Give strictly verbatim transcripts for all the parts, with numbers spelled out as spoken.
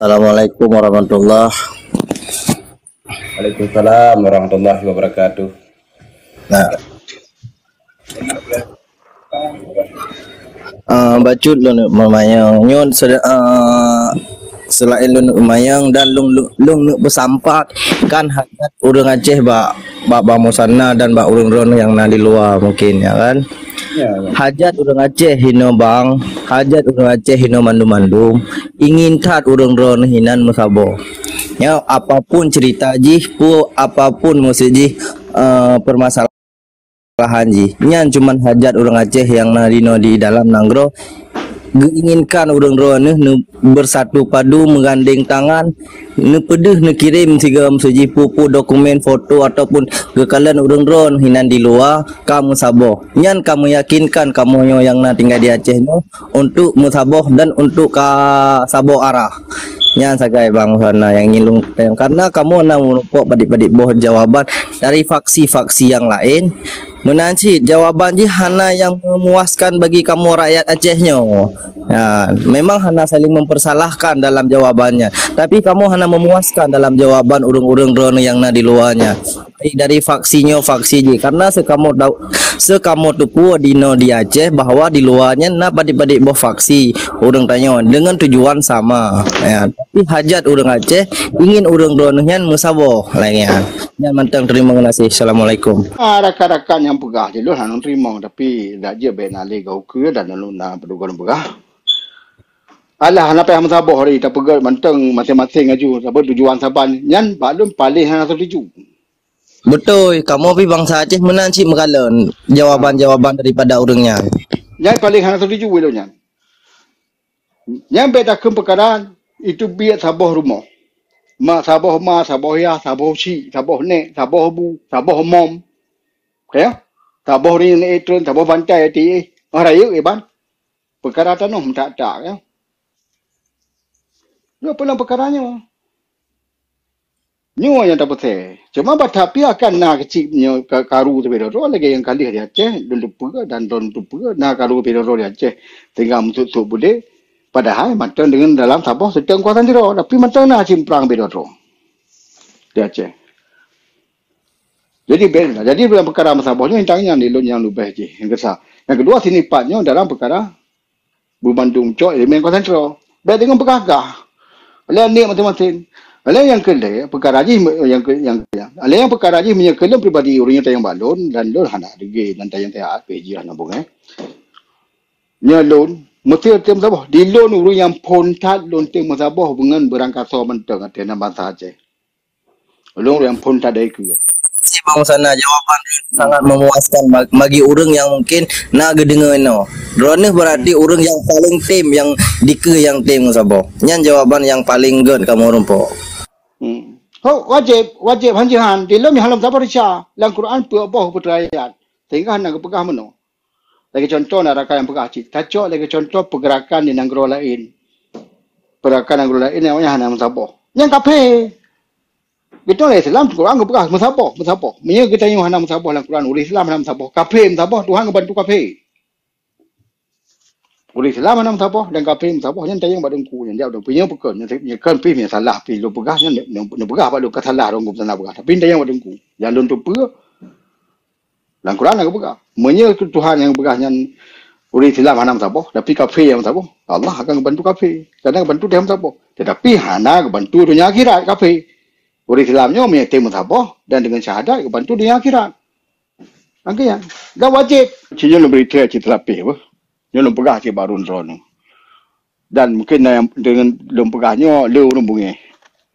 Assalamualaikum warahmatullah. Waalaikumsalam warahmatullahi wabarakatuh. Nah. Ah, bacut lôn neuk meumanyong. Nyoe sede-, ah, seulaén lôn neuk meumanyong dan lôn, lôn, lôn neuk peusampat kan hajat ureuëng Aceh bak, bak Bang Musanna dan bak ureuëng droeneuh nyang na di luwa mungkin, ya kan? Ya, ya. Hajat ureuëng Aceh hinoe bang, hajat ureuëng Aceh hinoe mandum-mandum, ingin that ureuëng droeneuh hinan meusaboh. Ya, apapun cerita jih, pu-, apapun maksud jih, eh, permasalahan jih. Nyan cuman hajat ureuëng Aceh nyang na dinoe di dalam nanggroe geuinginkan ureuëng droeneuh neu-, bersatu padu, meugandeng tangan, neupeudeuh, neukirém sigoe maksud jih peue-peue dokumen, foto ataupun geukalon ureuëng droeneuh hinan di luwa ka meusaboh. Nyan ka meuyakinkan kamoe nyoe nyang na tinggai di Aceh nyoe untuk meusaboh dan untuk ka saboh arah. Nyan sagai bang hana nyang ingin lôn peutanyong. Karena kamoe na meurumpok padit-padit boh jawaban dari faksi-faksi nyang laén. Meunan cit jawaban jih hana nyang memuaskan bagi kamoe rakyat Aceh nyoe. Ha, memang hana saling mempersalahkan dalam jawabannya. Tapi kamoe hana memuaskan dalam jawaban ureuëng-ureuëng droeneuh nyang na di luwa nyan. Baik dari faksi nyoe, faksi jih. Karena seukamoe tau-, seukamoe teupeue dinoe di Aceh bahwa di luwa nyan na padit-padit boh faksi ureuëng tanyoe dengan tujuan sama. Ya, tapi hajat ureuëng Aceh ingin ureuëng droeneuh nyan meusaboh lagée nyan. Nyan mantong, terima kasih. Assalamualaikum. Ah, rakan-rakan nyang peugah jih lôn hana teurimong, tapi dak jeuet bék na lé geukeue dan lôn na peudugong peugah. Alah, hana payah meusaboh hari tapeugét mantong maséng-maséng aju, saboh tujuan saban. Nyan bak lôn paléng hana setuju. Beutôi, kamoe pi bansa Aceh meunan cit meukalon jawaban-jawaban daripada ureuëng nyan. Nyan paléng hana setuju ulôn nyan. Nyan bék takheun peukara itu biet saboh rumoh. Ma saboh ma, saboh yah, saboh chik, saboh nék, saboh bu, saboh mom. Ya? Saboh ring nék itron, saboh bantai ati. Ah, rayeuk iban. Peukara tanoh meutak-tak, ya. Nyoe peue peukara nyoe. Nyoe nyang tapeusé. Cuma bak tapi akan na keucik nyoe ka-, karu teubiet droe lagée nyang ka lheueh di Aceh, lôn teupeue dan lôn teupeue na karu teubiet droe di Aceh. Sehingga meusut-sut budé, padahai mantong deungon dalam saboh seuteng kuasa sidroe, tapi mantong na cit muprang teubiet droe di Aceh. Jadi, ben, jadi dalam peukara meusaboh nyoe, intan nyan di lôn nyang leubeh jih, nyang keusa. Nyang keudua, sinipat nyoe dalam peukara beubandum cok elemen konsentra. Bék deungon peugah-gah. Lé aneuk maséng-maséng. Lé nyang keu lhée, peukara jih me-, nyang keu, nyang, lé nyang peukara jih meunyoe keu lôn pribadi ureuëng nyang tanyong bak lôn, dan lôn hana deungoe dan tanyong teuh, ah, pih jih hana beungéh. Nyoe lôn, meusti tem saboh. Di lôn ureuëng nyang phon that lôn tem meusaboh beungon beurangkasoe mantong ateueh nan bansa Aceh. Ulôn nyang phon tadai keue. Si Bang Sana, jawaban sangat memuaskan ba-, bagi ureuëng nyang mungkin na geudeungoe inoe. Droeneuh berarti ureuëng nyang paléng tem, nyang dikeue nyang tem saboh. Nyan jawaban nyang paléng gét kamoe rumpok. Hmm. Ho, wajéb, wajéb hanjeuhan. Di lôn nyang lom saboh desya. Lam Quran peuet boh peuteurayat. Sehingga hana geupeugah meunoe. Lagée contoh na rakan nyang peugah cit, tacok lagée contoh peugerakan di nanggroe laén. Peugerakan nanggroe laén nyang awaknyan hana meusaboh. Nyang kafé. Geutanyoe Islam, Quran geupeugah meusaboh, meusaboh. Meunyoe geutanyoe hana meusaboh lam Quran, ureuëng Islam hana meusaboh, kafé meusaboh, Tuhan geubantu kafé. Ureuëng Islam hana meusaboh dan kafé meusaboh, nyan tanyong bak teungku, nyan jak bak teungku. Nyoe peukon, nyoe, nyoe kon pih, nyoe salah pih lôn peugah, nyan, nyoe, nyoe peugah bak lôn ka salah, ureuëng geupeue salah peugah. Tapi tanyong bak teungku. Nyang lôn teupeue, Lam Quran na geupeugah, meunyoe Tuhan nyang peugah nyan ureuëng Islam hana meusaboh, tapi kafé nyang meusaboh, Allah akan geubantu kafé, dan geubantu teuh meusaboh. Tetapi hana geubantu donya akhirat kafé. Ureuëng Islam nyoe meunyoe teuh meusaboh dan deungon syahadat geubantu donya akhirat. Angkeu nyan. Dan wajéb. Ci nyoe lôn bri thée cit teulapéh beuh. Nyoe lôn peugah cit bak droeneuh. Dan mungkin na nyang deungon lôn peugah nyoe le ureuëng beungéh.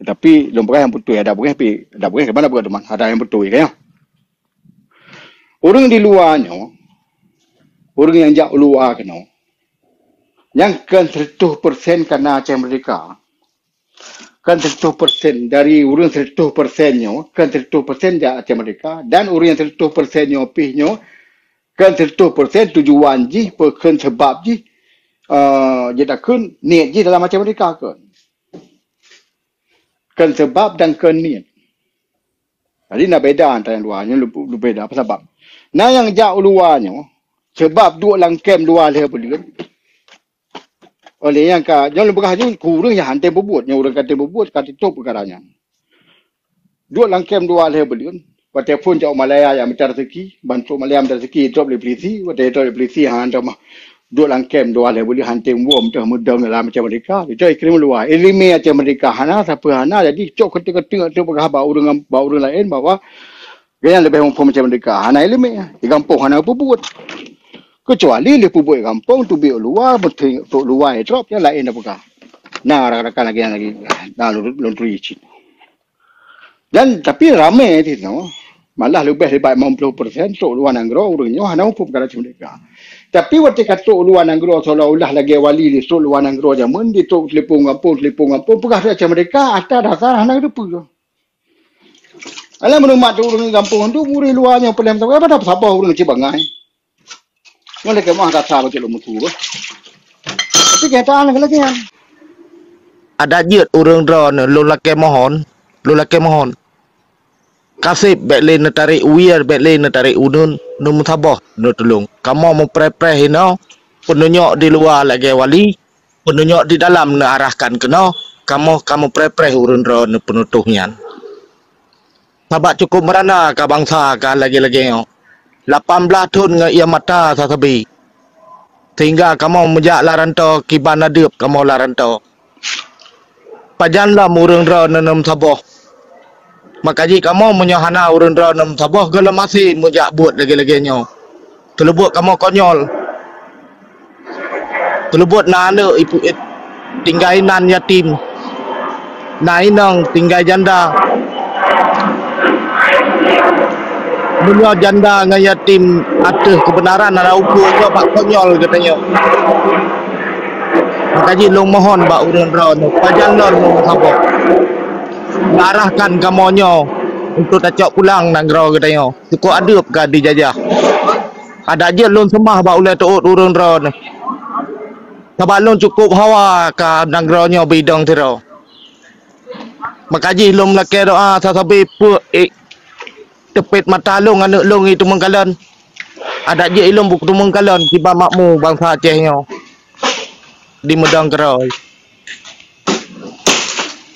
Tapi lôn peugah nyang beutôi, ada beungéh pi, ada beungéh keumanö peugah teuma, ada nyang beutôi ka nyoe. Ureuëng di luwa nyoe, ureuëng nyang jak u luwa keunoe, nyang kon seratus persen kana Aceh Merdeka. Kon seratus persen dari ureuëng seratus persen nyoe, kon seratus persen jak Aceh Merdeka, dan ureuëng nyang seratus persen nyoe pih nyoe, kon seratus persen tujuan jih, peue kheun sabab jih, eh, jeuet takheun niet jih dalam Aceh Merdeka kon. Kon sabab dan kon niet. Jadi na beda antara nyang dua nyoe, lu-, lu beda. Apa sabab? Na nyang jak u luwa nyoe, sabab duek lam kem luwa lhée buleuen. Oleh nyang ka, nyoe lôn peugah laju, keu ureuëng nyang hana tem peubuet, nyang ureuëng ka tem peubuet, ka titôp peukara nyan. Duek lam kem dua lhée buleuen, watée phon jak u Malaya nyang mita raseuki, ban trok Malaya mita raseuki, drop lé polisi, watée drop lé polisi, ha, hana tamah. Duek lam kem dua lhée buleuen, hana tem woe, meuteumé meudong lam Aceh Merdeka. Itu ikrim luwa. Ileumé Aceh Merdeka hana, sapeue hana, jadi cok keuteuk-keuteuk tu peugah bak ureuëng, bak ureuëng laén bahwa gobnyan leubeh muphom Aceh Merdeka. Hana ileumé, di gampông hana peubuet. Keucuali lé peubuet gampông, teubiet luwa, beutôi trok luwa, drop, nyang laén dah peugah. Na rakan-rakan lagée nyan lagi, na lôn, lôn turi cit. Dan tapi ramé di sinoe, malah leubeh daripada lima puluh persen trok luwa nanggroe, ureuëng nyoe hana muphom peukara Aceh Merdeka. Tapi watée ka trok luwa nanggroe, seolah-olah lagée wali di trok luwa nanggroe jameun, di trok telepon gampông, telepon gampông, peugah Aceh Merdeka, ata dasar hana teupeue. Alah meunurot ureuëng gampông tu, ureuëng luwa nyoe peulem saboh, apa dah saboh ureuëng cit bangai. Nyoe lé keumah kata bacut lôn meusu beuh. Tapi kenyataan lagée nyan. Adak jeuet ureuëng droeneuh lôn lakée mohon, lôn lakée mohon. Kaseb bék lé neutarek wie, bék lé neutarek uneuen, neumeusaboh, neutulông. Kamoe meupreh-preh inoe, peuneunyoe di luwa lagée wali, peuneunyoe di dalam neuarahkan keunoe, kamoe ka meupreh-preh ureuëng droeneuh peunutoh nyan. Sabab cukôp meurana ka bansa ka lagée-lagée nyoe. Lapan blaih thon ngon ié mata sasabe. Sehingga kamoe meujak lam ranto kiban na deueb kamoe lam ranto. Pajan lom ureuëng droeneuh neumeusaboh. Maka jih kamoe meunyoe hana ureuëng droeneuh neumeusaboh, gohlom asie meujak buet lagée-lagée nyoe. Teuleubot kamoe konyol. Teuleubot na aneuëk ipu-, tinggai nan yatim. Na inong tinggai janda. Meunyoe janda ngon yatim ateueh keubeunaran hana ukeue, nyoe bak konyol geutanyoe. Maka jih lôn mohon bak ureuëng droeneuh, pajan lom lôn saboh. Arahkan kamoe nyoe untuk tacok pulang nanggroe geutanyoe. Cukôp adeueb ka dijajah. Adak jeuet lôn seumah bak ulée teuôt ureuëng droeneuh. Sabab lôn cukôp hawa ka nanggroe nyoe beudong sidroe. Maka jih lôn lakée doá sasabe peue, eh, teupet mata lôn aneuëk lôn i teumeung kalon. Adak jeuet ilôn bukeuteumeukalon kiban makmu bansa Aceh nyoe di meudong keudroe.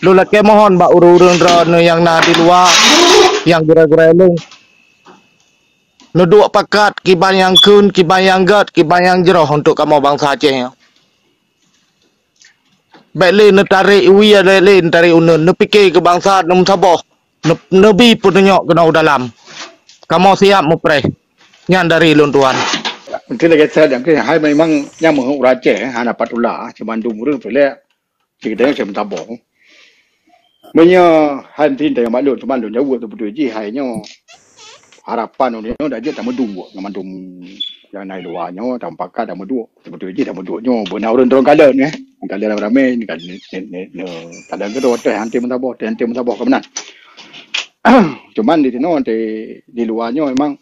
Lôn lakée mohon bak ureuëng-ureuëng droeneuh nyang na di luwa, nyang gurée-gurée lôn. Neuduek pakat kiban nyang kheun, kiban nyang gét, kiban nyang jroh untuk kamoe bansa Aceh nyoe. Bék lé neutarek wie, bék lé neutarek uneuen, neupike keu bansa neumeusaboh. Neu-, neubi peutunyok keunoe u dalam. Kamoe siap mupreh. Nyan dari lôn tuan. Mungkin lagée that nyang keu hai memang nyang meuheuet ureuëng Aceh, eh, hana pat ula, cuma dum ureuëng peureulée. Cit geutanyoe cit meusaboh. Meunyoe hai meutin tanyong bak lôn, teuma lôn jaweueb teubeutôi jih hai nyoe. Harapan ulôn nyoe dak jeuet tameuduek ngon mandum nyang na i luwa nyoe, tamupakat tameuduek. Teubeutôi jih tameuduek nyoe, beuna ureuëng droe kalon, eh. Kalon ramé-ramé, ni kan, ni, ni, ni, ni, kadang keudroe teuh anti meusaboh, teuh anti meusaboh ka meunan. Cuman di sinoe, di, di luwa nyoe memang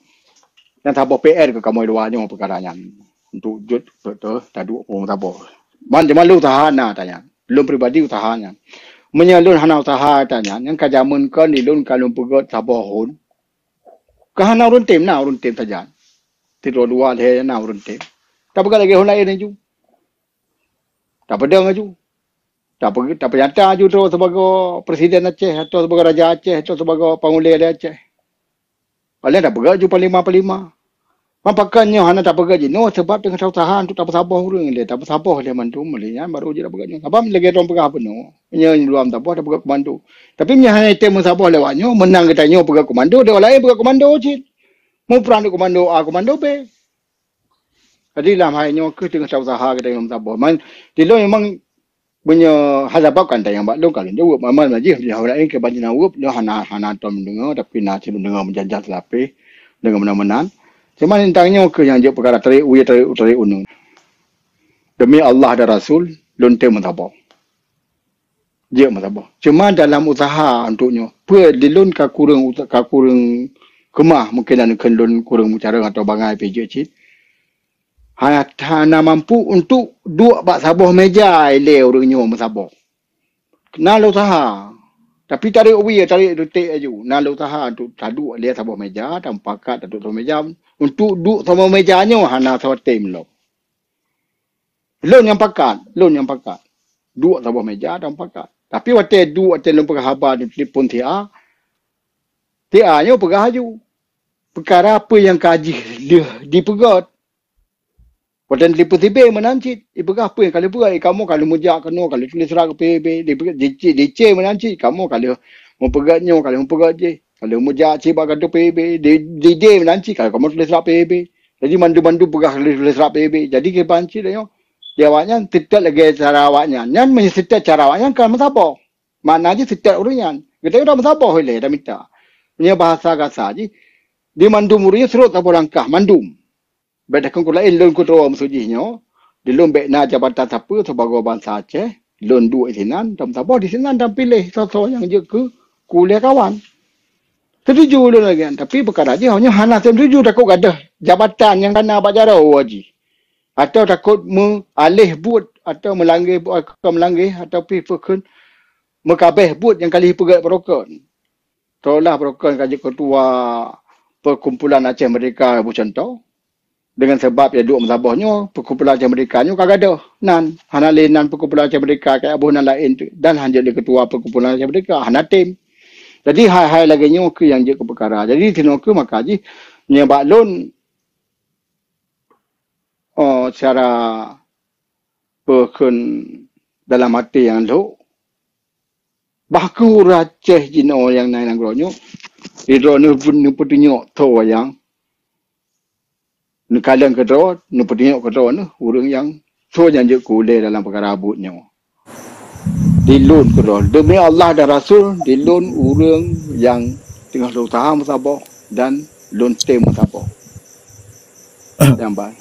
nyang saboh P R keu kamoe luwa nyoe peukara nyan. Untuk jeuet teuh taduek ureuëng saboh. Man, cuman lôn usaha na tanya. Lôn pribadi usaha nyan. Meunyoe lôn hana usaha tanya, nyang ka jameun kon di lôn ka lôn peugét saboh hon. Ka hana ureuëng tem, na ureuëng tem sajan. Sidroe dua lhée na ureuëng tem. Tapeugah lagée hon laén laju. Tapeudong laju. Tape-, tapeunyata laju droe sibagoe presiden Aceh atau sibagoe raja Aceh atau sibagoe pangulee di Aceh. Paléng tapeugét laju panglima-panglima. Man pakon nyoe hana tapeugét jinoe, sabab teungoh tausaha untuk tapeusaboh ureuëng lé, tapeusaboh lé mandum lé nyan baru jeuet tapeugét nyoe. Sabab lagée droe peugah bunoe, meunyoe luwa meusaboh tapeugét komando. Tapi meunyoe hana item meusaboh lewat nyoe, meunan geutanyoe peugét komando, di awak laén peugét komando cit. Muprang di komando A, komando B. Jadi lam hai nyoe keuh teungoh tausaha geutanyoe meusaboh. Man, di lôn memang meunyoe hana sabab kan tanyong bak lôn, ka lôn jaweueb. Aman jih meunyoe hana laén keu ban jaweueb, nyoe hana, hana tom deungoe, tapi na cit lôn deungoe meujan-jan seulapeh, deungoe meunan-meunan. Cuma tentang nyoe keuh nyang jeuet peukara tarék wie, tarék, tarék uneuen. Demi Allah dan Rasul, lôn tem meusaboh. Jeuet meusaboh. Cuma dalam usaha untuk nyoe, peue di lôn ka kureueng usa-, ka kureueng keumah, mungken dan kheun lôn kureueng meucarông atau bangai pih jeuet cit. Hana, hana mampu untuk duek bak saboh meja ilée ureuëng nyoe meusaboh. Na lôn usaha. Tapi tarék wie, tarék ruték laju. Na lôn usaha untuk taduek ilée saboh meja, tamupakat taduek saboh meja. Untuk duek saboh meja nyoe hana soe tem lom. Lôn nyang pakat, lôn nyang pakat. Duek saboh meja dan pakat. Tapi watée duek, watée lôn peugah haba di telepon si A, si A nyoe peugah laju peukara peue nyang ka jih lheueh jipeugét. Watée telepon si B meunan cit, ipeugah peue nyang ka lheueh peugét, "Eh, kamoe ka lheueh meujak keunoe, ka lheueh tuléh surat keu P B B." Di, di, di C meunan cit, "Kamoe ka lheueh meupeugét nyoe, ka lheueh meupeugét jih, ka lheueh meujak cit bak kantor P B B." Di, di D meunan cit, "Ka kamoe tuléh surat P B B." Jadi mandum-mandum peugah ka lheueh tuléh surat P B B. Jadi kiban cit nyoe, di awaknyan seutôt lagée cara awaknyan. Nyan meunyoe seutôt cara awaknyan ka meusaboh. Makna jih seutôt ureuëng nyan. Geutanyoe dak meusaboh ilée, dak mita. Meunyoe bahasa gasa jih, di mandum ureuëng nyan surot saboh langkah, mandum. Bék takheun keu laén lôn keudroe meuseujih nyoe, di lôn bék na jabatan sapeue sibagoe bansa Aceh, lôn duek sinan, dan meusaboh di sinan dan piléh soe-soe nyang jeuet keu, keu ulée kawan. Setuju lôn lagée nyan, tapi peukara jih awaknyan hana tem setuju, takot gadôh jabatan nyang kana bak jaroe jih. Atawa takot meualéh buet, atawa meulangge buet, atawa meulangge, atawa pih peukheun meukabeh buet nyang ka lheueh peugét barokon. Seolah barokon ka jeuet keutua Perkumpulan Aceh Merdeka beucontoh. Deungon sabab ya duek meusaboh nyoe, Perkumpulan Aceh Merdeka nyoe ka gadôh. Nan, hana lé nan Perkumpulan Aceh Merdeka, kayak boh nan laén tu. Dan hana jeuet lé keutua Perkumpulan Aceh Merdeka, hana tem. Jadi, hai-hai lagée nyoe keuh nyang jeuet keu peukara. Jadi, sinoe keuh maka jih, nyoe bak lôn, oh, secara peukheun dalam até nyang lhok, bah kheueh ureuëng Aceh jinoe nyang na nanggroe nyoe, di droeneuh pun neupeutunyok tho wayang, neukalon keudroe, neupeutunyok keudroe neuh ureuëng nyang soe nyang jeuet keu ulée dalam peukara buet nyoe. Di lôn keudroe, demi Allah dan Rasul, di lôn ureuëng nyang teungoh lôn useuha meusaboh dan lôn tem meusaboh. Nyang ba-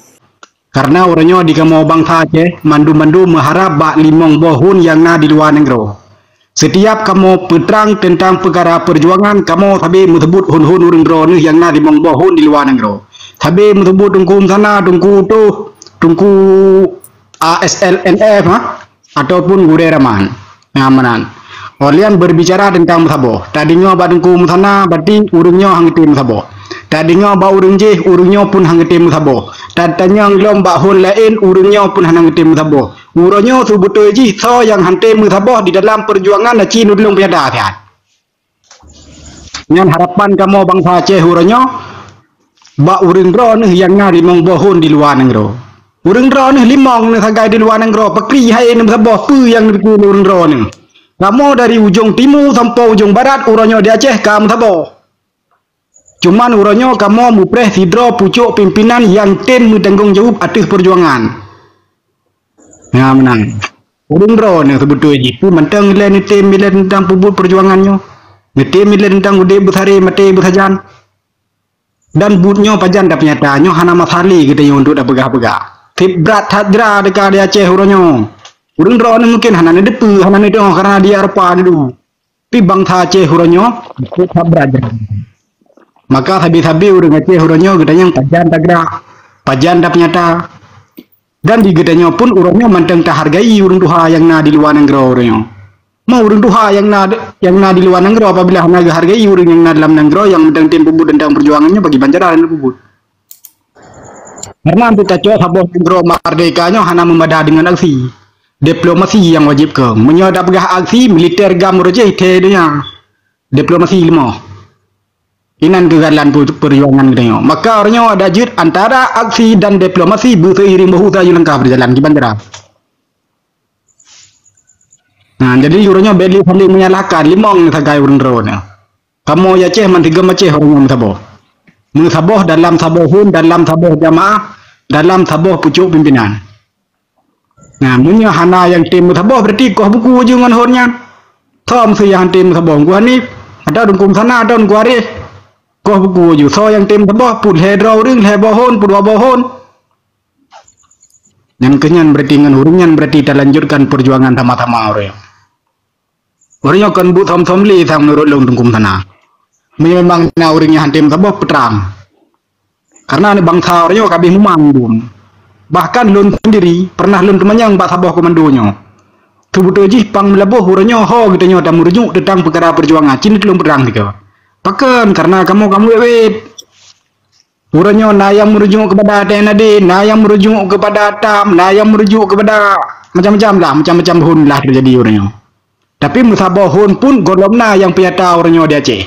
Kareuna uroe nyoe di kamoe bansa Aceh, mandum-mandum meuharab bak limong boh hun nyang na di luwa nanggroe. Sitiab kamoe peutrang teuntang peukara peujuangan, kamoe sabe meuseubut hun-hun ureuëng droeneuh nyang na limong boh hun di luwa nanggroe. Sabe meuseubut Teungku Msana, Teungku Utoh, Teungku A S L N F, ha? Ataupun gurée raman. Nyang meunan. Olian berbicara tentang meusaboh. Tadeungoe bak Teungku Msana, berarti ureuëng nyoe hana tem meusaboh. Tadeungoe bak ureuëng jih, ureuëng nyoe pun hana tem meusaboh. Tatanyong lom bak hun laén, ureuëng nyoe pun hana tem meusaboh. Uroe nyoe seubeutôi jih soe nyang hana tem meusaboh di dalam peujuangan aci nulong piada siat. Nyan harapan kamoe bansa Aceh uroe nyoe bak ureuëng droeneuh nyang na limong boh hun di luwa nanggroe. Ureuëng droeneuh limong neuh sagai di luwa nanggroe, pakri hai neumeusaboh peue nyang neupike lé ureuëng droeneuh. Kamoe dari ujong timu sampoe ujong barat uroe nyoe di Aceh ka meusaboh. Cuman uroe nyoe kamoe mupreh sidroe pucok pimpénan nyang tem meutanggong jaweueb ateueh peujuangan. Nyang meunan. Ureuëng droeneuh seubeutôi jih peue mantong ilée neutem ilée teuntang peubuet peujuangan nyoe. Neutem ilée teuntang udeb beusaré maté beusajan. Dan buet nyoe pajan dap nyata nyoe hana masa lé geutanyoe untuk tapeugah-peugah. Seb brat that jra deuka di Aceh uroe nyoe. Ureuëng droeneuh mungken hana neudeupeue, hana neudeungoe kareuna di Eropa neudu. Tapi bansa Aceh uroe nyoe, that brat jra. Maka sabe-sabe ureuëng Aceh uroe nyoe geutanyong pajan tagra, pajan dap nyata. Dan di geutanyoe pun uroe nyoe mantong tahargai ureuëng tuha nyang na di luwa nanggroe uroe nyoe. Ma ureuëng tuha nyang na, nyang na di luwa nanggroe apabila hana geuhargai ureuëng nyang na dalam nanggroe nyang mantong tem peubuet teuntang peujuangan nyoe bagi bancara dan peubuet. Karena untuk tacok saboh nanggroe merdeka nyoe hana meumada deungon aksi. Diplomasi nyang wajéb keu. Meunyoe tapeugah aksi, militer gam uroe jih thée donya. Diplomasi leumoh. Inan keugalan pu-, peujuangan geutanyoe. Maka uroe nyoe ada jeuet antara aksi dan diplomasi beuseiring bahu taju langkah beujalan kiban cara. Nah, jadi uroe nyoe bék lé saling menyalahkan, limong sagai ureuëng droeneuh. Kamoe Aceh man sigom Aceh ureuëng nyoe meusaboh. Meusaboh dalam saboh hun, dalam saboh jamaah, dalam saboh pucok pimpénan. Nah, meunyoe hana nyang tem meusaboh, berarti koh buku aju ngon hon nyan. Soe meusu nyang tem meusaboh, Teungku Hanif, atawa Teungku Msana, atawa Teungku Arif? Koh buku aju. Soe nyang tem meusaboh, peuet lhée droe ureuëng, lhée boh hon, peuet dua boh hon. Nyan keuh nyan berarti ngon ureuëng nyan berarti talanjutkan peujuangan sama-sama ureuëng. Ureuëng nyoe kon buet som-som lé sang meunurot lôn Teungku Msana. Meunyoe memang na ureuëng nyang hana tem meusaboh, peutrang. Karena bansa ureuëng nyoe ka abéh mumang dum. Bahkan lôn sendiri pernah lôn teumanyong bak saboh komando nyoe. Seubeutôi jih pang meulaboh uroe nyoe ho geutanyoe tameureujuk teuntang peukara peujuangan, cit lôn peutrang sikeue. Pakon? Karena kamoe ka muwét-wét. Uroe nyoe na nyang meurujuk keupada T N A D, na nyang meurujuk keupada tam, na nyang meurujuk keupada macam-macam lah, macam-macam hon lah teujadi uroe nyoe. Tapi meusaboh hon pun gohlom na nyang peunyata uroe nyoe di Aceh.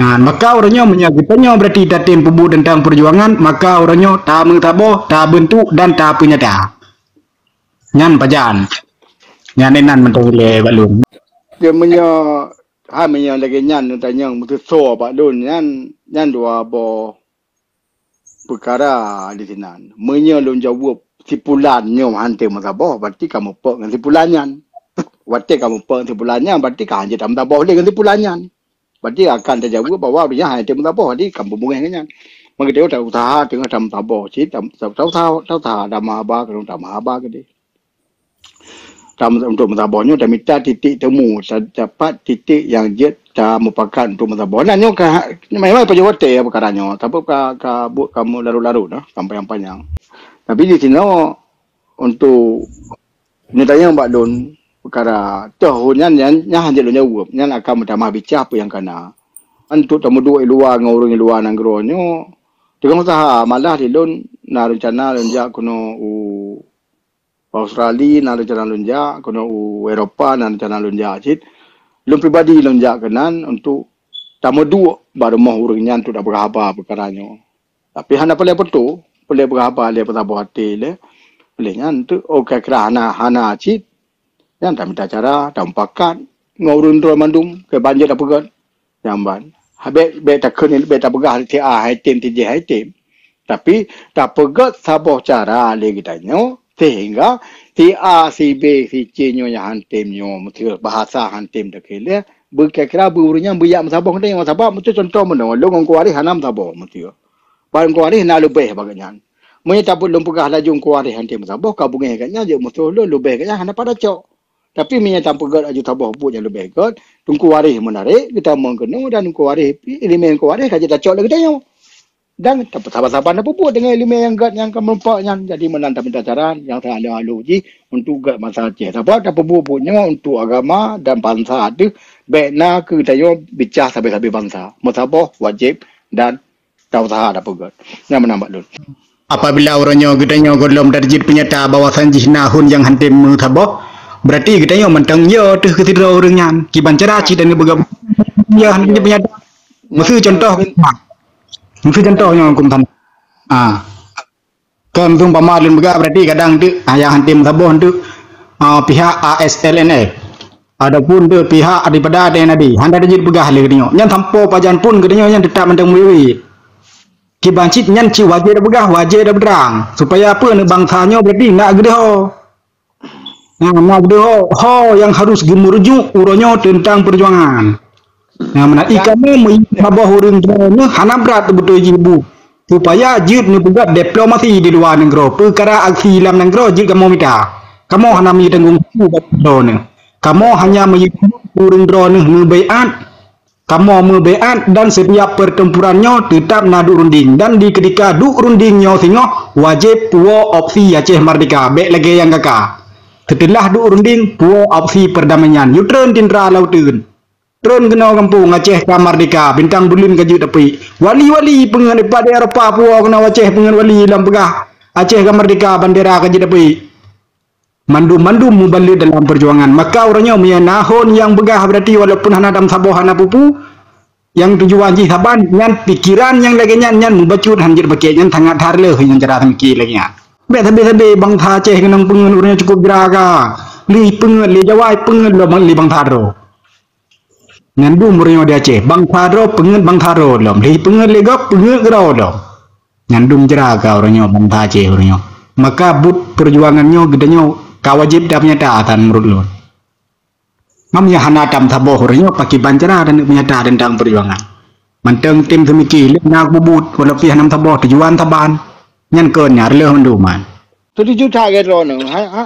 Nah, maka uroe nyoe meunyoe geutanyoe berarti tatem peubuet teuntang peujuangan, maka uroe nyoe tameusaboh, tabeuntuk dan tapeunyata. Nyan pajan. Nyan inan mantong ilée bak lôn. Dia meunyoe, hai meunyoe lagée nyan neutanyong meuseusoe bak lôn nyan, nyan dua boh peukara di sinan. Meunyoe lôn jaweueb simpulan nyoe hana teumeuseusoe, berarti ka meupok ngon simpulan nyan. Watée ka meupok ngon simpulan nyan, berarti ka hanjeuet tameusaboh lé ngon simpulan nyan. Berarti akan tajaweueb bahwa ureuëng nyan hana teumeuseusoe, jadi ka beubungéh ngon nyan. Maka dia tak usaha tengah tameusaboh cit, tam-, tak usaha, tak usaha ada mahaba, kalau tak mahaba ke dia. Tam-, untuk meusaboh nyoe tamita titik temu, ta-, dapat titik nyang jeuet tamupakat untuk meusaboh. Nah, nyoe ka memang pajoh watée ya peukara nyoe. Tapi ka, ka buet kamu larut-larut dah, sampai yang panjang. Tapi di sinoe untuk neutanyong bak lôn peukara toh nyan, nyan, nyan hanjeuet lôn jaweueb. Nyan akan meutamah bicah peue nyang kana. Untuk tameuduek i luwa ngon ureuëng i luwa nanggroe nyoe, teungoh usaha malah di lôn na rencana lôn jak keunoe u Australia na rencana lôn jak, keunoe u Eropa na rencana lôn jak cit. Lôn pribadi lôn jak keunan untuk tameuduek bak rumoh ureuëng nyan untuk tapeugah haba peukara nyoe. Tapi hana peureulée peutoe, peureulée peugah haba lé peusaboh até lé. Lé nyan tu, oh, kira-kira hana, hana cit. Nyan tamita cara, tamupakat ngon ureuëng droe mandum keu ban jeuet tapeugét. Jamban. Bék, bék takheun, bék tapeugah si A hai tem, si J hai tem. Tapi tapeugét saboh cara lé geutanyoe sehingga si A, si B, si C nyoe nyang han tem nyoe, meusti bahasa han tem takheun lé. Beukira-kira beu ureuëng nyan beujak meusaboh geutanyoe. Sabab meusti contoh meunoe, lôn ngon Kuwaréh hana meusaboh meusti. Ban Kuwaréh na leubeh bak geuhnyan. Meunyoe tapeuet lôn peugah laju Kuwaréh han tem meusaboh, ka beungéh geuhnyan jeuet meusaboh lôn leubeh geuhnyan hana pada cok. Tapi meunyoe tapeugét laju saboh buet nyang leubeh gét, Teungku Waréh meunarek geutamong keunoe dan Teungku Waréh pih, iéleumé Teungku Waréh ka jeuet tacok lé geutanyoe. Dan saban-saban tapeubuet deungon iéleumé nyang gét nyang ka meureumpok nyan. Jadi meunan tamita cara nyang seuhaleuh-haleuh jih untuk gét bansa Aceh. Sabab tapeubuet buet nyoe untuk agama dan bansa teuh, bék na keu geutanyoe bicah sabe-sabe bansa. Meusaboh wajéb dan tausaha tapeugét. Nyan meunan bak lôn. Apabila uroe nyoe geutanyoe gohlom tajeuet peunyata bahwa sanjih na hon nyang han tem meusaboh, berarti geutanyoe mantong yo teuh keu sidroe ureuëng nyan. Kiban cara cit dan geupeugah yo han tem peunyata. Meuseu contoh, meuseu contoh nyoe kum tan. Ah. Kan tu umpama lôn peugah berarti kadang tu, ah, nyang han tem meusaboh tu, ah, pihak A S L N F. Adapun tu pihak daripada T N A D, hana jeuet peugah lé geutanyoe. Nyan sampoe pajan pun geutanyoe nyan teutap mantong meuiwit. Kiban cit nyan cit wajéb tapeugah, wajéb tapeutrang. Supaya apa? Bansa nyoe berarti nak geudeuho. Nah, nak geudeuho, ho nyang harus geumeurujuk uroe nyoe teuntang peujuangan. Nah, meunan i kamoe meuiwit saboh ureuëng droeneuh hana brat beutôi jih bu. Supaya jeuet neupeugét diplomasi di luwa nanggroe, peukara aksi lam nanggroe jeuet kamoe mita. Kamoe hana meutanggong peue bak droeneuh. Kamoe hanya meuiwit ureuëng droeneuh meubaiát. Kamoe meubaiát dan setiap pertempuran nyoe teutap na duek runding dan di keutika duek runding nyoe singoh wajéb puwoe opsi Aceh Merdeka bék lagée nyang gaka. Seuteulah duek runding puwoe opsi perdamaian, yue treun tintra lauteun. Treun keunoe gampông Aceh ka merdeka, bintang buleuen ka jeuet tapeuék. Wali-wali peungeuet dipat di Eropa puwoe keunoe Aceh peungeuet wali lam peugah Aceh ka merdeka, bandera ka jeuet tapeuék. Mandum-mandum mubalek dalam peujuangan. Maka uroe nyoe meunyoe na hon nyang beugah, berarti walaupun hana dam saboh hana pupu, nyang tujuan jih saban, nyan pikeran nyang lagée nyan, nyan mubacut han jeuet paké, nyan sangat that leuh nyang cara seumiké lagée nyan. Bék sabe-sabe bansa Aceh keunong peungeuet uroe nyoe cukup jraga. Lé peungeuet, lé Jawa peungeuet lom lé bansa droe. Nyan dum uroe nyoe di Aceh, bansa droe peungeuet bansa droe lom. Lé peungeuet lé gob peungeuet keudroe lom. Nyan dum jraga uroe nyoe bansa Aceh uroe nyoe. Maka buet peujuangan nyoe geutanyoe ka wajéb tapeunyata that meunurot lôn. Meunyoe hana tam saboh uroe nyoe pakiban cara taneuk peunyata teuntang peujuangan. Mantong tem seumiké lé na peubuet walaupun hana saboh tujuan saban. Nyan kon nyan reuloh mandum nyan. Tujuh juta ke droeneuh. Ha, ha.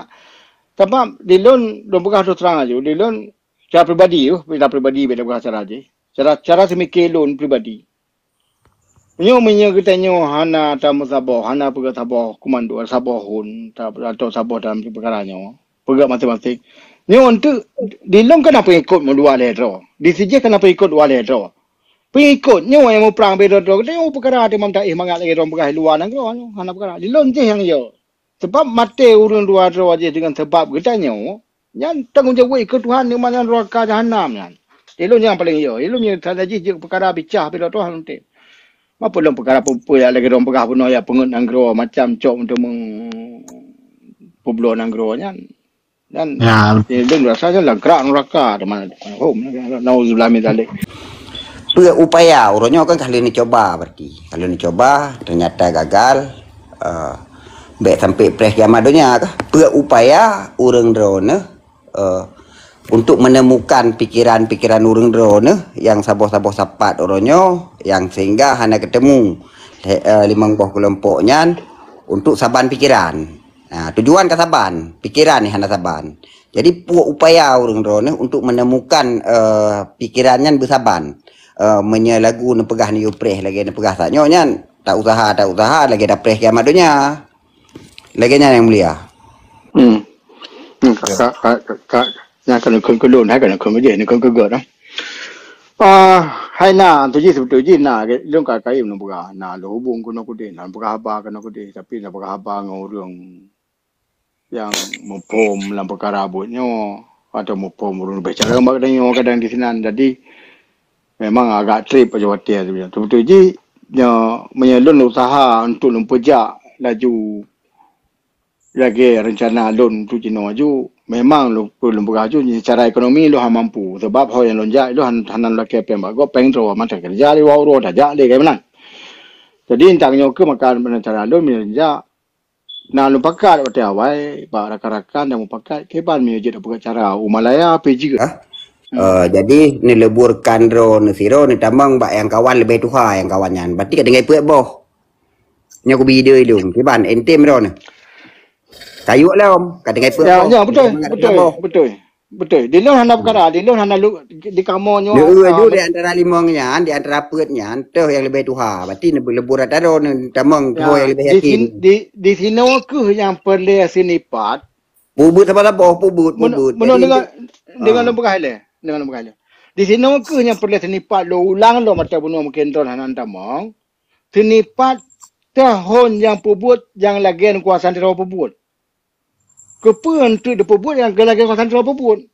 Sabab di lôn, lôn peugah terus terang aju, di lôn cara pribadi, uh, cara pribadi beda peugah cara jih. Cara, cara seumiké lôn pribadi. Nyoe meunyoe geutanyoe hana tameusaboh, hana peugah saboh komando, saboh hon, ta-, atau saboh dalam peukara nyoe, peugah maséng-maséng. Nyoe enteuk di lôn kan na peungikot meudua lhée droe, di sijih kan na peungikot dua lhée droe. Pengikot nyoe nyang muprang beda droe, geutanyoe peukara teuma taéh mangat lagée droe peugah luwa nanggroe nyoe, hana peukara. Di lôn jih nyang yo. Sebab maté ureuëng luwa droe jih deungon sebab geutanyoe, nyan tanggong jaweueb keu Tuhan nyoe nyan nuraka jahanam nyan. Di lôn nyang paleng yo. Di lôn nyang tanda jih jeuet peukara bicah beda Tuhan lôn tem. Mapa lôn peukara peue-peue nyang lagée droe peugah bunoe ya peungeut nanggroe macam cok meuteumeu peubloe nanggroe nyan. Dan Ya. Di lôn rasa je langkrak nuraka teuma. Hom, nauzubillah min zalik. Peue upaya uroe nyoe kan ka lheueh neucoba berarti. Ka lheueh neucoba, ternyata gagal. Uh, bèk sampai preh kiamat donya kah? Peue upaya ureuëng droeneuh uh, untuk menemukan pikiran-pikiran ureuëng droeneuh yang saboh-saboh sapat uroe nyoe yang sehingga hana ketemu uh, limong boh kelompok nyan untuk saban pikiran. Nah, tujuan ka saban, pikiran ni hana saban. Jadi peue upaya ureuëng droeneuh untuk menemukan uh, pikiran nyan beusaban. Uh, meunyoe lagu neupeugah neuyue preh lagée neupeugah sak nyoe nyan, tak usaha, tak usaha lagée dapreh kiamat donya. Lagée nyan yang mulia. Hmm. Hmm, ka, ka, ka, ka, ka, nyan kan keu lôn, hai kan keu meujih, keu keu geuh. Ah, hai na, tu jih sebetul jih na, lôn ka kaim lôn peugah, na lôn hubung keunoe kudeh, na peugah haba keunoe kudeh, tapi na peugah haba ngon ureuëng nyang muphom lam peukara buet nyoe atau muphom ureuëng leubeh cara bak geutanyoe kadang di sinan. Jadi memang agak treb aja watée tu. Betul jih nyoe meunyoe lôn usaha untuk lôn peujak laju lagée rencana lôn untuk jinoe aju memang lôn, lôn peugah aju secara ekonomi lôn hana mampu sebab ho nyang lôn jak lôn hana, hana lakée péng bak gob péng droe mantong keureuja lé wau droe tajak lé kai meunan. Jadi entang nyoe keuh maka rencana lôn meunyoe jak Na lôn pakat watée awai bak rakan-rakan dan mupakat kiban meunyoe jeuet peugah cara u Malaya pih jeuet. Ha? Uh, jadi neuleburkan droe neusidroe neutamong bak nyang kawan leubeh tuha nyang kawan nyan. Berarti ka tinggai peuet boh. Nyoe kubi ide ilung kiban entem droe neu. Kayuk lom ka tinggai peuet boh. Ya, ya betul, betul, betul. Betul. Di lôn hana peukara, di lôn hana lu, di kamoe nyoe. Di antara limong nyan, di antara peuet nyan, toh nyang leubeh tuha. Berarti neubeuleubur atra droe neutamong tuha nyang leubeh yakin. Di, di sinoe keuh nyang peureulée seunipat. Peubuet saboh-saboh, peubuet, peubuet. Meunoe dengan dengan lôn peugah lé, dengan lôn peugah lé. Di sinoe keuh nyang peureulée seunipat lôn ulang lom atra bunoe mungken droe hana neutamong. Seunipat tahon nyang peubuet nyang lagée kuasa sidroe peubuet. Keupeue enteuk dipeubuet nyang lagée kuasa sidroe peubuet?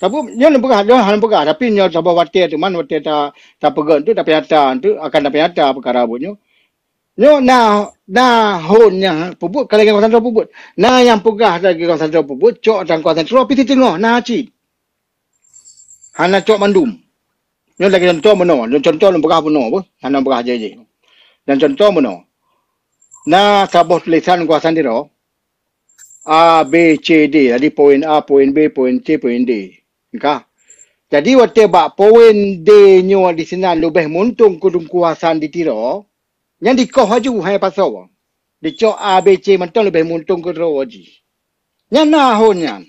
Tapi nyoe neupeugah, nyoe hana peugah, tapi nyoe saboh watée teuma watée ta tapeugét tu tapeunyata tu akan tapeunyata peukara buet nyoe. Nyoe na na hon nyang peubuet ka lagée kuasa sidroe peubuet. Na nyang peugah lagée kuasa sidroe peubuet cok dan kuasa sidroe pih teungoh na cit. Hana cok mandum. Nyoe lagée contoh meunoe, lôn contoh lôn peugah meunoe beuh, hana peugah jih-jih. Dan contoh meunoe. Na saboh tulisan kuasa sidroe A B C D, jadi poin A, poin B, poin C, poin D. Ka. Jadi watée bak poin D nyoe di sinan leubeh muntong keu kuasa di Tiro, nyan dikoh laju hai pasoe. Dicok A B C mantong leubeh muntong keu droe jih. Nyan na hon nyan.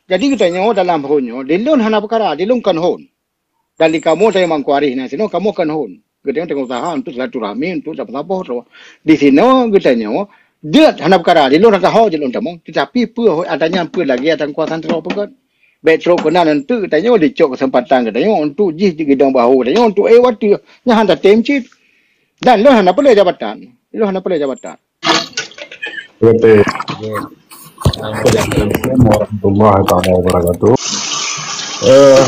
Jadi geutanyoe dalam hon nyoe, di lôn hana peukara, di lôn kon hon. Dan di kamoe tanyoe mangkuarih na sinoe kamoe kon hon. Geutanyoe teungoh usaha untuk silaturahmi, untuk saboh-saboh droe. Di sinoe geutanyoe jeuet hana peukara, di lôn hana ho jeuet lôn tamong, tetapi peue atra nyan peue lagée atra kuasa sidroe peugét. Bék trok keunan enteuk geutanyoe dicok keuseumpatan geutanyoe untuk jih jigidong bahu geutanyoe untuk éh watée nyan hana tem cit. Dan lôn hana peureulée jabatan. Lôn hana peureulée jabatan. Oke. Assalamualaikum warahmatullahi taala wabarakatuh. Eh,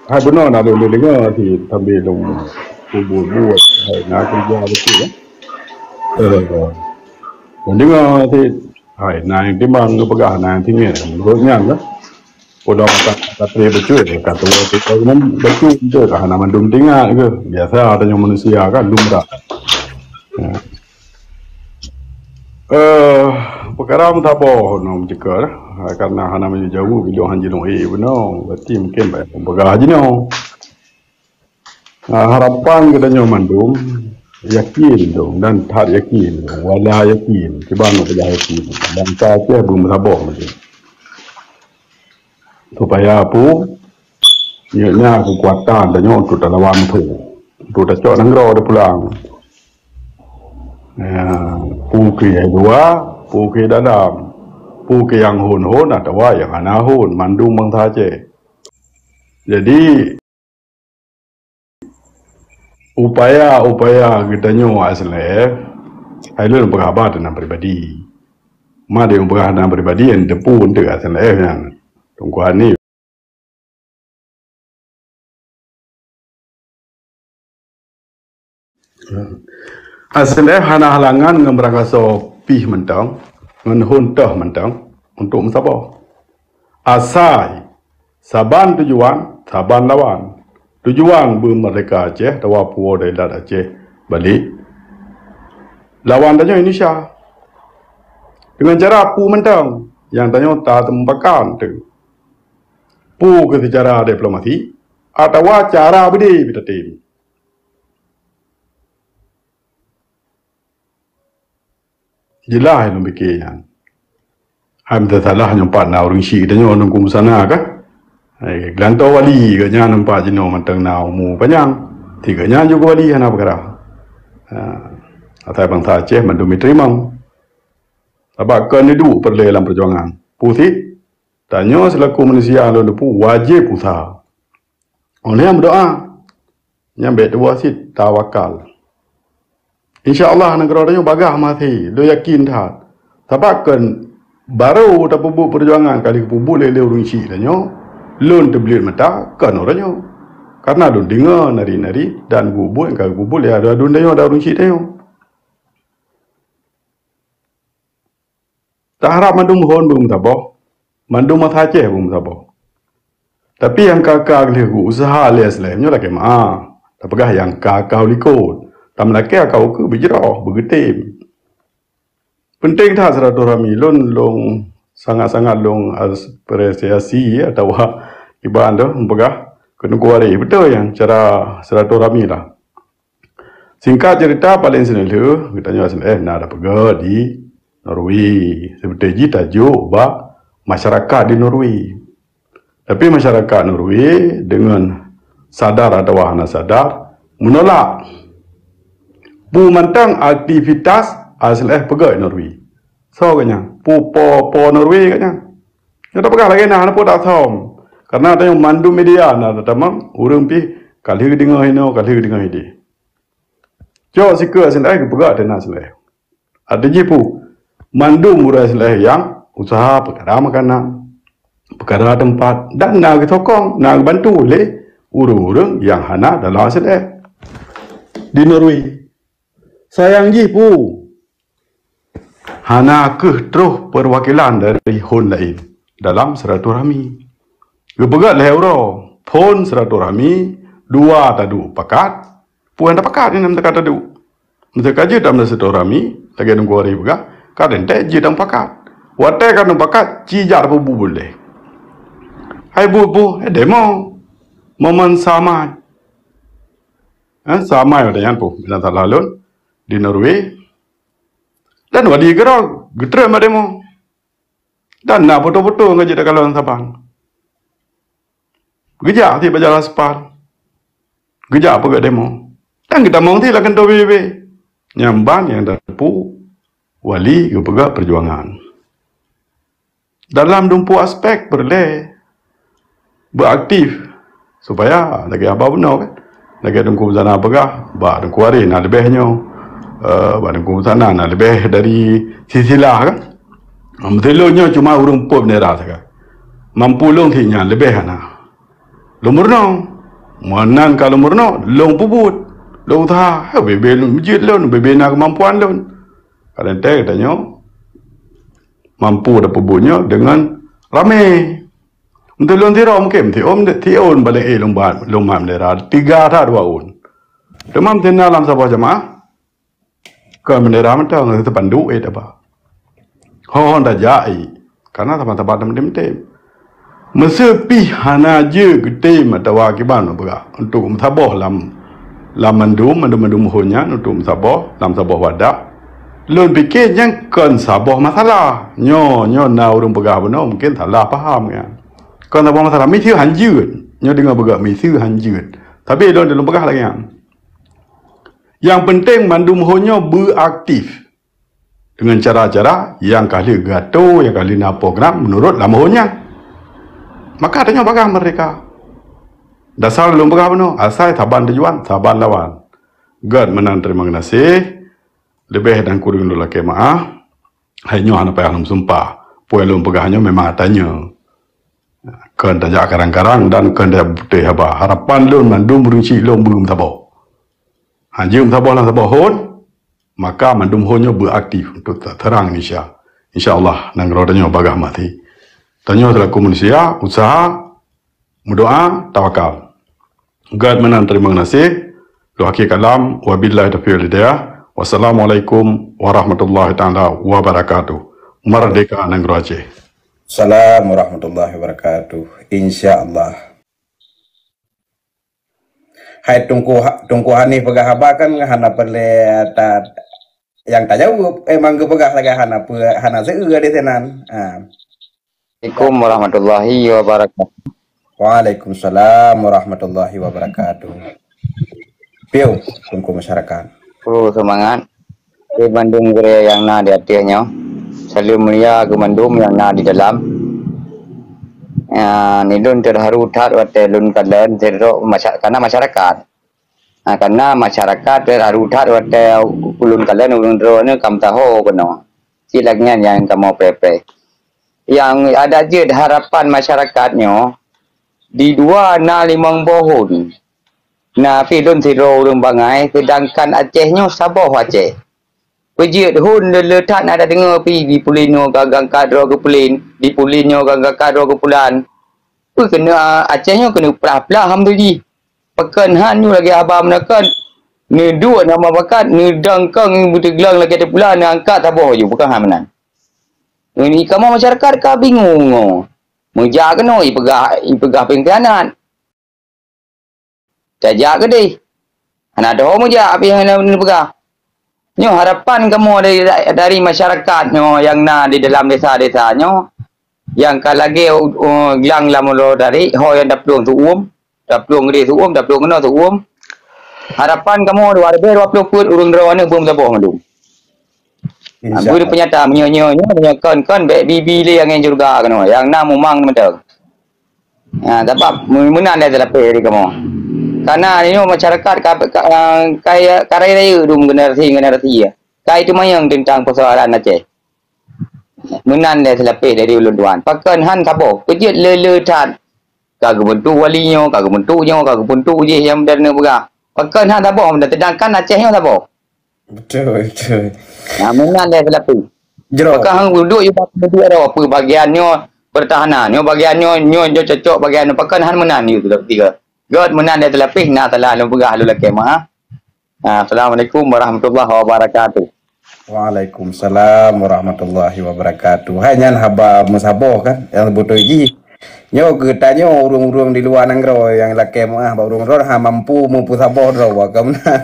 hai bunoe na lôn deungoe si sambil lôn buet-buet hai na keureuja beutôi ya. Eh, lôn deungoe si hai na nyang timbang geupeugah na nyang tinggai. Menurut nyan lah. Udah kata kata betul kata betul betul hana mandum tinggai ke. Biasa ada yang manusia kan lumrah. Ya. Eh, peukara meusaboh nyoe meuceukeue, karena hana meujaweueb ilong han jinoe, eh, bunoe, berarti mungkin banyak peugah jinoe. Ah, harapan geutanyoe mandum yakin dong dan that yakin dong, wala yakin, kiban peugah yakin. Bansa Aceh beumeusaboh meuceukeue. Supaya peue? Nyoe na keukuatan tanyoe untuk talawan muphom, untuk tacok nanggroe teupulang. Ya, peue keu nyang dua, peue keu dalam, peue keu nyang hon-hon atawa nyang hana hon, mandum bansa Aceh. Jadi, Upaya-upaya geutanyoe S N L F, hai lôn peugah haba teunan pribadi. Ma deuh peugah teunan pribadi nyang teupeue untuk S N L F nyan. Teungku Hanif. S N L F hana halangan ngon beurangkasoe pih mantong, ngon hon toh mantong untuk meusaboh. Asai saban tujuan, saban lawan. Tujuan beumeurdeka Aceh, atawa puwoe dan ilat Aceh balek. Lawan tanyoe Indonesia. Deungon cara peue mantong nyang tanyoe tateumbakan teuh. Peue keu seucara diplomasi atawa cara beudé pih tatem. Jeulaih lôn pike nyan. Hai meusalah nyoe pat na ureuëng syik tanyoe nungku busana kah? Hai, geulantoe wali geuh nyan nampak jinoe mantong na umu panyang. Ti geuh nyan juga wali hana peukara. Ha, asai bansa Aceh mandum jiteurimong. Sabab kon neuduek peureulée lam peujuangan. Peue sit? Tanyoe seulaku manusia lôn teupeu wajéb useuha. Óh lheueh meudoá, nyang bék tuwoe sit tawakal. Insya Allah nanggroe tanyoe bagah maté, lôn yakin that. Sabab kon barô tapeubuet peujuangan ka lheueh geupeubuet lé, lé ureuëng syik tanyoe, lôn teubleuet mata kon uroe nyoe. Karena lôn deungoe nari-nari dan buet-buet nyang ka geupeubuet lé aduen-aduen tanyoe dan ureuëng syik tanyoe. Taharab mandum hon beumeusaboh, mandum masa Aceh beumeusaboh. Tapi nyang ka-ka lheueh geu-useuha lé S N L F nyoe lakée meu'ah. Tapeugah nyang ka-ka u likot. Tameulakée aka ukeue beujroh, beugeutem. Penting that silaturahmi lôn, lôn sangat-sangat lôn apresiasi atawa iban lôn peugah keu Teungku Arif. Beutôi nyang cara silaturahmi lah. Singkat cerita, paléng sineulheueh, geutanyoe S N L F na tapeugöt di Norway. Seubeutôi jih tajok bak masyarakat di Norway. Tapi masyarakat Norway deungon sadar atawa hana sadar menolak peue mantong aktivitas S N L F peugöt di Norway. Soe geuh nyan? Peue po, po Norway geuh nyan? Nyoe tapeugah lagée na, hana peue tasöm. Karena tanyoe mandum media na tatamong, ureuëng pih ka lheueh geudeungoe inoe, ka lheueh geudeungoe idéh. Cok sikeue S N L F geupeugah ateueh na S N L F. Arti jih peue? Mandum ureuëng S N L F nyang useuha peukara makanan, peukara teumpat, dan na geusokong, na geubantu lé ureuëng-ureuëng nyang hana dalam S N L F di Norway. Sayang jih peue? Hana kheueh troh peuwakilan dari hon laén dalam silaturahmi. Geupeugöt lhée uroe, phon silaturahmi, dua taduek pakat, peue nyang tapakat nyan meuteukah taduek. Meuteukah jeuet tam silaturahmi, lagée Teungku Arif peugah, ka teuntée jeuet tam pakat. Watée ka tam pakat, ci jak peubuet lé. Hai buet-buet, eh, demo. Momen samai. Eh, samai watée nyan peue, bila salah lôn, di Norway. Dan wali keudroe geutrön bak demo. Dan na foto-foto ngon jeuet takalon saban. Geujak sit bak jalan aspal. Geujak peugöt demo. Dan geutamong sit lam kantô B B B. Nyang ban nyang tateupeu wali geupeugah peujuangan. Dalam dumpeue aspek peureulée beuaktif supaya lagée haba bunoe kan. Lagée Teungku Muzana peugah, bak Teungku Arif na leubeh nyoe, eh, bak Teungku Muzana na leubeh dari silsilah kan. Meuteulon nyoe cuma ureuëng peuet bendera sagai. Mampu lôn sit nyan leubeh hana. Lôn meurunoe. Meunan ka lôn meurunoe, lôn peubuet. Lôn useuha, bebe lôn meujeut lôn, bebe na keumampuan lôn. Kadang-kadang geutanyoe mampu tapeubuet nyoe deungon ramé. Untuk lôn sidroe mungken siôn, siôn paléng ék lôn ba, lôn mat bendera, tiga that dua ôn. Teuma meuteuna lam saboh jamaah, kon bendera mantong, spanduk ék taba. Ho-, hon tajak ék, karena sama-sama tem-tem. Meuseu pih hana jeuet geutem atawa kiban peugah untuk meusaboh lam, lam mandum, mandum-mandum hon nyan untuk meusaboh lam saboh wadah. Lôn pike nyan kon saboh masalah. Nyoe, nyoe na ureuëng peugah bunoe mungken salah paham nyan. Kon saboh masalah, miseue hanjeuet. Nyoe deungoe peugah miseue hanjeuet. Tapi lôn, lôn peugah lagée nyan. Nyang penting mandum hon nyoe beuaktif. Deungon cara-cara nyang ka lheueh geuatoe, nyang ka lheueh na program meunurot lam hon nyan. Maka tanyoe bagah meurdeka. Dasar lôn peugah bunoe, asai saban tujuan, saban lawan. Gét meunan teurimong geunaséh, leubeh dan kureueng lôn lakée meuáh. Hai nyoe hana payah lôn sumpah. Peue lôn peugah nyoe memang tanyoe. Kön tajak karang-karang dan kön tajak beuputéh haba. Harapan lôn mandum ureuëng chik lôn beumeutaboh. Ha, jeuet meutaboh lam saboh hon, maka mandum hon nyoe beuaktif untuk terang Indonesia. Insya Allah, nanggroe tanyoe bagah maté. Tanyoe selaku manusia, usaha, meudoa, tawakal. Gét meunan teurimong geunaséh. Lôn akhé kalam, wabillahi taufiq wal hidayah. Wassalamualaikum warahmatullahi taala wabarakatuh. Merdeka nanggroe Aceh. Salam warahmatullahi wabarakatuh. Insya Allah. Hai Teungku Ha-, Teungku Hanif peugah haba kan hana peureulée ta-, nyang tajaweueb, eh, memang geupeugah lagée hana peu-, hana seu di sinan. Ha. Assalamualaikum warahmatullahi wabarakatuh. Waalaikumsalam warahmatullahi wabarakatuh. Piu, Teungku masyarakat. Oh, semangat. Di bandum gurée nyang na di ateueh nyoe. Saleuem mulia keu mandum nyang na di dalam. Ya, ni lôn teuharu that watée lôn kalon sidroe masya-, karena masyarakat. Ha, karena masyarakat teuharu that watée ulôn kalon ureuëng droeneuh kam taho keunoe. Cit lagée nyan nyang kamoe preh-preh. Nyang adak jeuet harapan masyarakat nyoe, di dua na limong boh hon. Na pih lôn sidroe ureuëng bangai, seudangkan Aceh nyoe saboh Aceh. Peujeuet hon le-le that na tadeungoe pih di pulen nyoe ka gangkat droe keu pulen, di pulen nyoe ka gangkat droe keu pulan. Peue keuneuk Aceh nyoe keuneuk plah-plah ham tu jih. Pakon han nyoe lagée haba meunan kon. Neuduek nama bakat, neudangkang beuteuglang lagée teupulan, neuangkat saboh ju, pakon han meunan. Ngon kamoe masyarakat ka bingung nyoe. Meujak keunoe ipeugah, ipeugah pengkhianat. Tajak keudeh. Hana doh meujak, pih hana neupeugah. Nyoe harapan kamoe dari, dari masyarakat nyoe nyang na di dalam desa-desa nyoe, nyang ka lagée, uh, glang lam ulo tarék, ho nyang taplueng su'uem, taplueng keudeh su'uem, taplueng keunoe su'uem. Harapan kamoe dua ribée dua ploh peuet ureuëng droeneuh beumeutaboh mandum. Ha, insya Allah. Beureupeunyata meunyoe, nyoe, meunyoe kon, kon bék bi-bi lé angén syeuruga keunoe, nyang na mumang mantong. Ha, sabab meunan lé teulapeh dari kamoe. Karena nyoe masyarakat ka, ka, ka, ka raya-raya dum generasi-generasi. Ka itu mayang tentang persoalan Aceh. Meunan lé teulapeh dari ulôn tuan. Pakon han saboh, peujeuet le-le that. Ka geubentuk wali nyoe, ka geubentuk nyoe, ka geubentuk jih nyang modern peugah. Pakon han saboh, sedangkan Aceh nyoe saboh. Betul, betul. Nah, meunan lé teulapeh. Jroh. Pakon han duduk yue bak duduk aro, apa bagian nyoe pertahanan, nyoe bagian nyoe, nyoe, nyoe cocok bagian nyoe. Pakon han meunan yue teulapeh tiga. Gét meunan lé teulapeh, na salah lôn peugah lôn lakée meuáh. Nah, Assalamualaikum warahmatullahi wabarakatuh. Waalaikumsalam warahmatullahi wabarakatuh. Hai nyan haba meusaboh kan, nyang beutôi jih. Nyoe geutanyoe ureuëng-ureuëng di luwa nanggroe nyang lakée meuáh bak ureuëng droe ha mampu meupeusaboh droe ka meunan.